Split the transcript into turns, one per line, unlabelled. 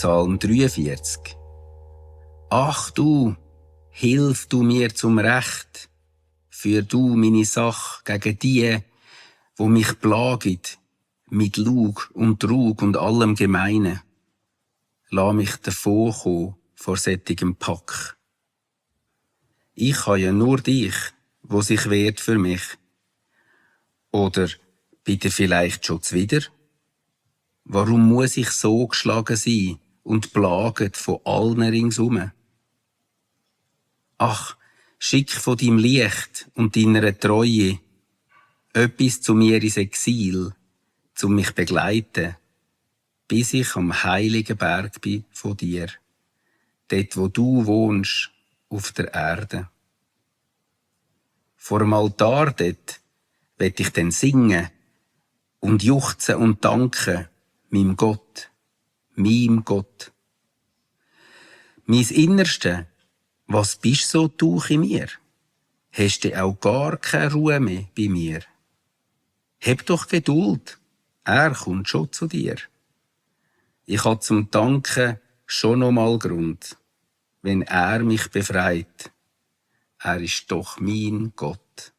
Psalm 43. Ach du, hilf du mir zum Recht, führ du meine Sache gegen die, wo mich plagen, mit Lug und Trug und allem Gemeinen. Lass mich davonkommen vor sättigem Pack. Ich habe ja nur dich, wo sich wehrt für mich. Oder bitte vielleicht schon zuwider? Warum muss ich so geschlagen sein und plaget von allen ringsum? Ach, schick von deinem Licht und deiner Treue etwas zu mir ins Exil, zum mich begleiten, bis ich am heiligen Berg bin von dir, dort, wo du wohnst, auf der Erde. Vor dem Altar dort will ich dann singen und juchzen und danken meinem Gott, meinem Gott. Mein Innerste, was bist so du in mir? Hast du auch gar keine Ruhe mehr bei mir? Hab doch Geduld, er kommt schon zu dir. Ich habe zum Danken schon noch mal Grund, wenn er mich befreit. Er ist doch mein Gott.